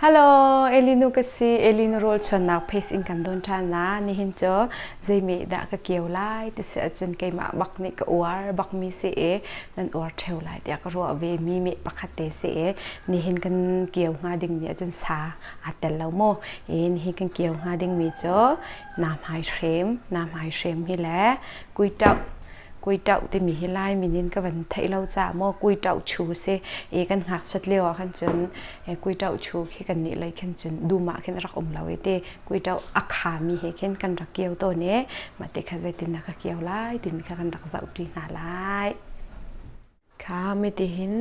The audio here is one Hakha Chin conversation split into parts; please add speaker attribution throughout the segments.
Speaker 1: Hello, Elinu ka si. Elinu rawl chuannak face in kan don ṭhan na. Nihin cu zeimi dah ka kio lai ti si ahcun keimah bak nih ka uar bakmi si i nan uar ṭheo lai tiah ka ruah ve mi meh pakhat te si i nihin kan kio hnga dingmi ahcun sa aa tel lo maw? I nihin kan kio hnga dingmi cu namhai hrem, namhai hrem hi le kuiṭauh kuiṭauh timi hi Lai min in ka van theih lo caah maw kuiṭauh chu si i kan ngakchiat lio ah khan cun kuiṭauh chu khi kan nih lei khin cun dum ah khin a rak um lo i ti kuiṭauh a khami he khin kan rak kio tawn i mah ti kha zeitin dah ka kio lai timi kha kan rak zohṭi hna lai. Kha mitihin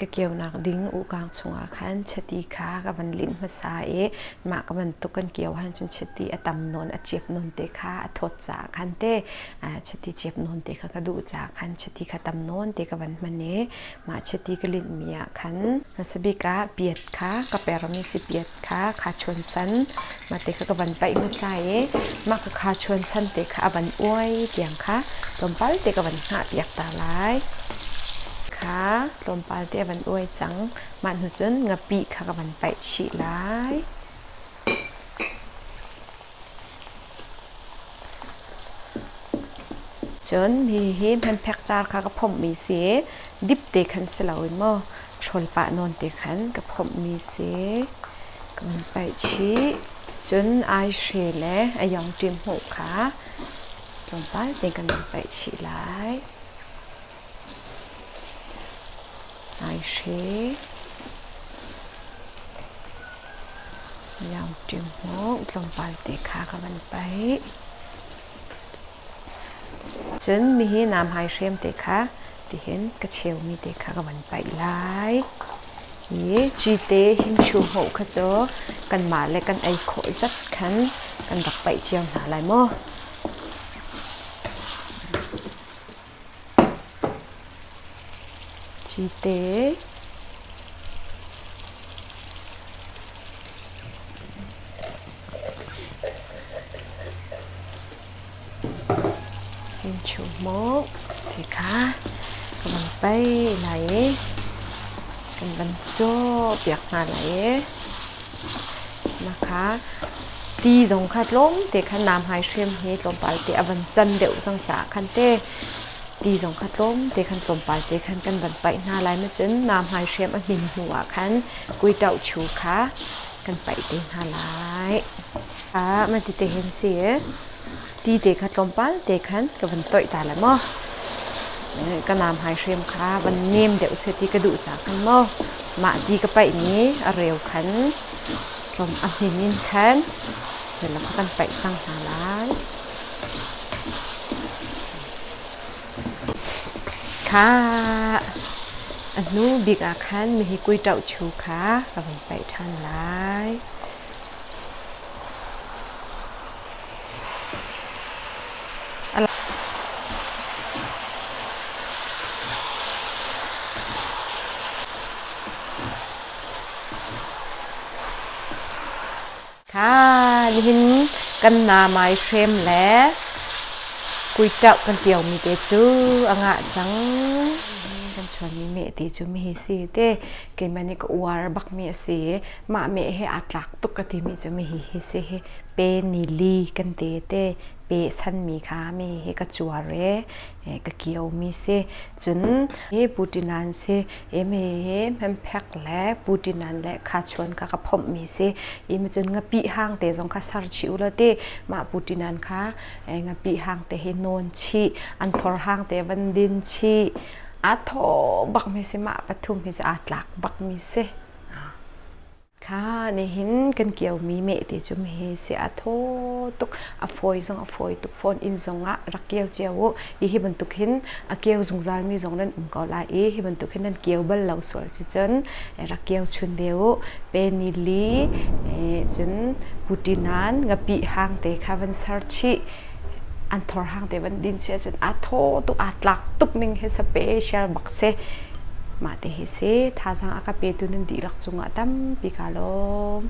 Speaker 1: ka kionak ding ukang chungah khan chiti kha ka van linh hmasa i mah ka bantuk kan kio han cun chiti a tam nawn a ciap nawn te kha a thawt caah khan te chiti ciap nawn te kha ka duh caah khan chiti kha tam nawn te ka van hman i mah chiti ka linh mi ah khan hmasa bik ah piat kha ka permi si piat kha kha chuan san mah te kha ka van paih hmasa i mah ka kha chuan san te kha a van uai tiang kha tlawmpal te ka van hngah piak ta lai kha tlawmpal te a van uai cang mah hnu cun ngapih kha ka van paih chih lai. Cun hihi hmanphek car kha ka phomhmi si dip te khan si loin maw hrawl pah nawn te khan ka phomhmi si. Ka van paih chih. Cun aihre le a yawngṭim hmuh kha tlawmpal tein kan van paih chih lai. Aihre yawngṭim hmuh tlawmpal te kha ka van paih. Cun mihi namhai hrem te kha tihin ka cheumi te kha ka van paih lai. Hi cite hingchu hmuh kha cu kanmah le kan ei khawh zat khan kan rak paih cio hna lai maw? Cite Hingchu hmuh ti kha ka van paih lai i kan van cawh piak hna lai i mah kha ti zong kha tlawmte khan namhai hriam hi tlawmpal te a van can deuh cang caah khan te ti zong kha tlawmte khan tlawmpal te khan kan van paih hna lai ma cun namhai hriam a hnin hnu ah khan kuiṭauh chu kha kan paih te hna lai. Ah mah ti te hin si i ti te kha tlawmpal te khan ka van toih ta lai maw. Ka nam hai hrim kha van nem deuh seh ti ka duh ca khan maw. Mah ti ka paih ni a reu khan tlawm a hnin in khan cel kha kan paih cang hna lai. Kha a hnu bik ah khan mihi kui ṭauh chu kha ka van paih ṭhan lai. Kha nihin kan namai hrem le kuiṭauh kan tiomi te cu a ngah cang. Kan chuanmi meh ti cu mihi si te keimah nih ka uar bakmi a si i mah meh he aa tlak tuk ka timi cu mihi hi si hi pe ni li kan ti te pe sanmi kha mi hi ka cuar e ka kiomi si cun hi putinan si emi hi hmemphek le putinan le kha chuan kha ka phomhmi si imi cun ngapih hang te zong kha sar chih u law ti mah putinan kha ngapih hang te hi nawn chih an thor hang te van din chih a thaw bakmi si mah pathum hi cu aa tlak bakmi si. Kha nihin kan kiomi meh te cu hi si a thaw tuk a fawi zong a fawi tuk phone in zong ah rak kio cio u i hi bantuk hin a kio zungzal mi zong nan um ko lai i hi bantuk hin nan kio bal lo sual si cun rak kio chun ve u pe ni li cun putinan ngapih hang te kha van ser chih an thor hang te van din si ahcun aa thaw tuk aa tlak tuk ning hi special bak si mah te hi si thazaang a ka petu nan dihlak cungah tampi ka lawm.